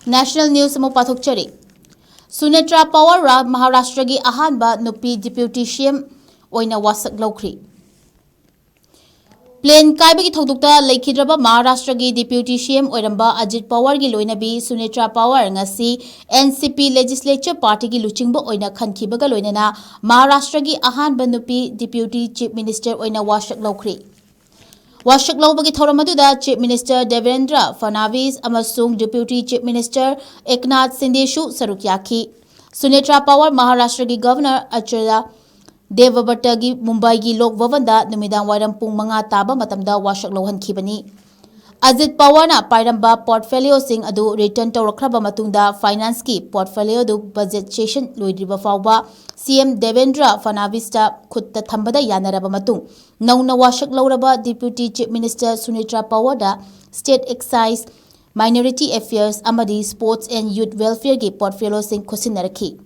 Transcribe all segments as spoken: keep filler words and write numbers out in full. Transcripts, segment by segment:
National News ꯑꯃꯨꯛ ꯄꯥꯊꯣꯛꯆꯔꯤ꯫ ꯁꯨꯅꯦꯇ꯭ꯔꯥ power ꯃꯍꯥꯔꯥꯁꯇ꯭ꯔꯒꯤ ꯑꯍꯥꯟꯕ ꯅꯨꯄꯤ Deputy C M ꯑꯣꯏꯅ ꯋꯥꯁꯛ ꯂꯧꯈ꯭ꯔꯤ꯫ Plane ꯀꯥꯏꯕꯒꯤ ꯊꯧꯗꯣꯛꯇ ꯂꯩꯈꯤꯗ꯭ꯔꯕ ꯃꯍꯥꯔꯥꯁꯇ꯭ꯔꯒꯤ Deputy C M ꯑꯣꯏꯔꯝꯕ ꯑꯖꯤꯠ ꯄꯋꯥꯔꯒꯤ ꯂꯣꯏꯅꯕꯤ ꯁꯨꯅꯦꯇ꯭ꯔꯥ ꯄꯋꯥꯔ ꯉꯁꯤ N C P Legislature Partyꯒꯤ ꯂꯨꯆꯤꯡꯕ ꯑꯣꯏꯅ ꯈꯟꯈꯤꯕꯒ ꯂꯣꯏꯅꯅ ꯃꯍꯥꯔꯥꯁꯇ꯭ꯔꯒꯤ ꯑꯍꯥꯟꯕ ꯅꯨꯄꯤ Deputy Chief Minister ꯑꯣꯏꯅ ꯋꯥꯁꯛ ꯂꯧꯈ꯭ꯔꯤ꯫ ꯋꯥꯁꯛ ꯂꯧꯕꯒꯤ ꯊꯧꯔꯝ ꯑꯗꯨꯗ Chief Minister ꯗꯦꯕꯦꯟꯗ꯭ꯔ ꯐꯅꯥꯕꯤꯁ ꯑꯃꯁꯨꯡ Deputy Chief Minister ꯑꯦꯛꯅꯥꯊ ꯁꯤꯟꯗꯦꯁꯨ ꯁꯔꯨꯛ ꯌꯥꯈꯤ꯫ ꯁꯨꯅꯦꯇ꯭ꯔꯥ ꯄꯋꯥꯔ ꯃꯍꯥꯔꯥꯁꯇ꯭ꯔꯒꯤ Governor ꯑꯆꯥꯔꯌ ꯗꯦꯕꯕ꯭ꯔꯇꯒꯤ ꯃꯨꯝꯕꯥꯏꯒꯤ ꯂꯣꯛ ꯚꯕꯟꯗ ꯅꯨꯃꯤꯗꯥꯡ ꯋꯥꯏꯔꯝ ꯄꯨꯡ ꯃꯉꯥ ꯇꯥꯕ ꯃꯇꯝꯗ ꯋꯥꯁꯛ ꯂꯧꯍꯟꯈꯤꯕꯅꯤ꯫ ꯑꯖꯤꯠ ꯄꯋꯥꯔꯅ ꯄꯥꯏꯔꯝꯕ portfolioꯁꯤꯡ ꯑꯗꯨ return ꯇꯧꯔꯛꯈ꯭ꯔꯕ ꯃꯇꯨꯡꯗ financeꯀꯤ portfolioꯗꯨ budget session ꯂꯣꯏꯗ꯭ꯔꯤꯕ ꯐꯥꯎꯕ C M ꯗꯦꯕꯦꯟꯗ꯭ꯔ ꯐꯅꯥꯕꯤꯁꯇ ꯈꯨꯠꯇ ꯊꯝꯕꯗ ꯌꯥꯅꯔꯕ ꯃꯇꯨꯡ, ꯅꯧꯅ ꯋꯥꯁꯛ ꯂꯧꯔꯕ Deputy Chief Minister ꯁꯨꯅꯦꯇ꯭ꯔꯥ ꯄꯋꯥꯔꯗ State Excise, Minority Affairs ꯑꯃꯗꯤ Sports and Youth Welfareꯒꯤ portfolioꯁꯤꯡ ꯈꯨꯠꯁꯤꯟꯅꯔꯛꯈꯤ꯫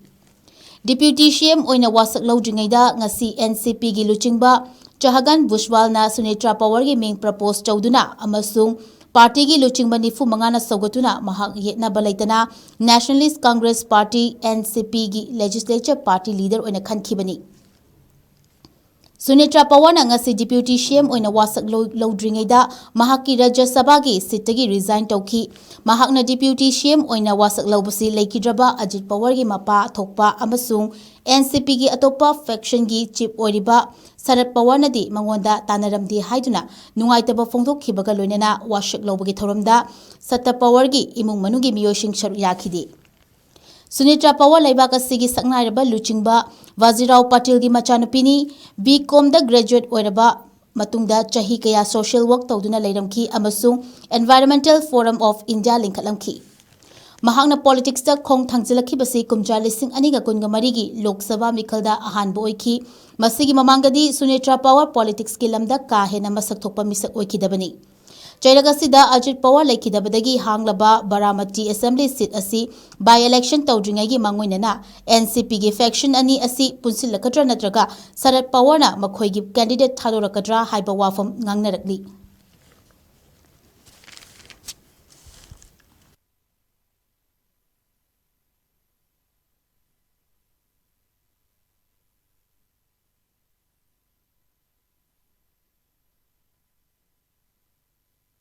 Deputy C M ꯑꯣꯏꯅ ꯋꯥꯁꯛ ꯂꯧꯗ꯭ꯔꯤꯉꯩꯗ ꯉꯁꯤ N C Pꯒꯤ ꯂꯨꯆꯤꯡꯕ ꯆꯍꯒꯟ ꯚꯨꯁꯋꯥꯜꯅ ꯁꯨꯅꯦꯇ꯭ꯔꯥ ꯄꯋꯥꯔꯒꯤ ꯃꯤꯡ propose ꯇꯧꯗꯨꯅ ꯑꯃꯁꯨꯡ partyꯒꯤ ꯂꯨꯆꯤꯡꯕ ꯅꯤꯐꯨ ꯃꯉꯥꯅ ꯁꯧꯒꯠꯇꯨꯅ ꯃꯍꯥꯛ ꯌꯦꯠꯅꯕ ꯂꯩꯇꯅ Nationalist Congress Party, N C Pꯒꯤ Legislature Party Leader ꯑꯣꯏꯅ ꯈꯟꯈꯤꯕꯅꯤ꯫ ꯁꯨꯅꯦꯇ꯭ꯔꯥ ꯄꯋꯥꯔꯅ ꯉꯁꯤ Deputy C M ꯑꯣꯏꯅ ꯋꯥꯁꯛ ꯂꯧ-, ꯂꯧꯗ꯭ꯔꯤꯉꯩꯗ ꯃꯍꯥꯛꯀꯤ ꯔꯥꯖ꯭ꯌ ꯁꯚꯥꯒꯤ seatꯇꯒꯤ resign ꯇꯧꯈꯤ꯫ ꯃꯍꯥꯛꯅ Deputy C M ꯑꯣꯏꯅ ꯋꯥꯁꯛ ꯂꯧꯕꯁꯤ ꯂꯩꯈꯤꯗ꯭ꯔꯕ ꯑꯖꯤꯠ ꯄꯋꯥꯔꯒꯤ ꯃꯄꯥ ꯊꯣꯛꯄ ꯑꯃꯁꯨꯡ N C Pꯒꯤ ꯑꯇꯣꯞꯄ factionꯒꯤ chief ꯑꯣꯏꯔꯤꯕ ꯁꯔꯠ ꯄꯋꯥꯔꯅꯗꯤ ꯃꯉꯣꯟꯗ ꯇꯥꯟꯅꯔꯝꯗꯦ ꯍꯥꯏꯗꯨꯅ ꯅꯨꯡꯉꯥꯏꯇꯕ ꯐꯣꯡꯗꯣꯛꯈꯤꯕꯒ ꯂꯣꯏꯅꯅ ꯋꯥꯁꯛ ꯂꯧꯕꯒꯤ ꯊꯧꯔꯝꯗ ꯁꯔꯠ ꯄꯋꯥꯔꯒꯤ ꯏꯃꯨꯡ ꯃꯅꯨꯡꯒꯤ ꯃꯤꯑꯣꯏꯁꯤꯡ ꯁꯔꯨꯛ ꯌꯥꯈꯤꯗꯦ꯫ ꯁꯨꯅꯦꯇ꯭ꯔꯥ ꯄꯋꯥꯔ ꯂꯩꯕꯥꯛ ꯑꯁꯤꯒꯤ ꯁꯛꯅꯥꯏꯔꯕ ꯂꯨꯆꯤꯡꯕ ꯕꯥꯖꯤꯔꯥꯎ ꯄꯇꯦꯜꯒꯤ ꯃꯆꯥꯅꯨꯄꯤꯅꯤ꯫ B.Com ꯗ graduate ꯑꯣꯏꯔꯕ ꯃꯇꯨꯡꯗ ꯆꯍꯤ ꯀꯌꯥ social work ꯇꯧꯗꯨꯅ ꯂꯩꯔꯝꯈꯤ ꯑꯃꯁꯨꯡ Environmental Forum of India ꯂꯤꯡꯈꯠꯂꯝꯈꯤ꯫ ꯃꯍꯥꯛꯅ politicsꯇ ꯈꯣꯡ ꯊꯥꯡꯖꯤꯜꯂꯛꯈꯤꯕꯁꯤ ꯀꯨꯝꯖꯥ ꯂꯤꯁꯤꯡ ꯑꯅꯤꯒ ꯀꯨꯟꯒ ꯃꯔꯤꯒꯤ ꯂꯣꯛ ꯁꯚꯥ ꯃꯤꯈꯜꯗ ꯑꯍꯥꯟꯕ ꯑꯣꯏꯈꯤ꯫ ꯃꯁꯤꯒꯤ ꯃꯃꯥꯡꯗꯗꯤ ꯁꯨꯅꯦꯇ꯭ꯔꯥ ꯄꯋꯥꯔ politicsꯀꯤ ꯂꯝꯗ ꯀꯥ ꯍꯦꯟꯅ ꯃꯁꯛ ꯊꯣꯛꯄ ꯃꯤꯁꯛ ꯑꯣꯏꯈꯤꯗꯕꯅꯤ꯫ ꯆꯩꯔꯛ ꯑꯁꯤꯗ ꯑꯖꯤꯠ ꯄꯋꯥꯔ ꯂꯩꯈꯤꯗꯕꯗꯒꯤ ꯍꯥꯡꯂꯕ ꯕꯥꯔꯥꯃꯇꯤ assembly seat ꯑꯁꯤ by election ꯇꯧꯗ꯭ꯔꯤꯉꯩꯒꯤ ꯃꯥꯡꯑꯣꯏꯅꯅ N C Pꯒꯤ faction ꯑꯅꯤ ꯑꯁꯤ ꯄꯨꯟꯁꯤꯜꯂꯛꯀꯗ꯭ꯔꯥ ꯅꯠꯇ꯭ꯔꯒ ꯁꯔꯠ ꯄꯋꯥꯔꯅ ꯃꯈꯣꯏꯒꯤ candidate ꯊꯥꯗꯣꯔꯛꯀꯗ꯭ꯔꯥ ꯍꯥꯏꯕ ꯋꯥꯐꯝ ꯉꯥꯡꯅꯔꯛꯂꯤ꯫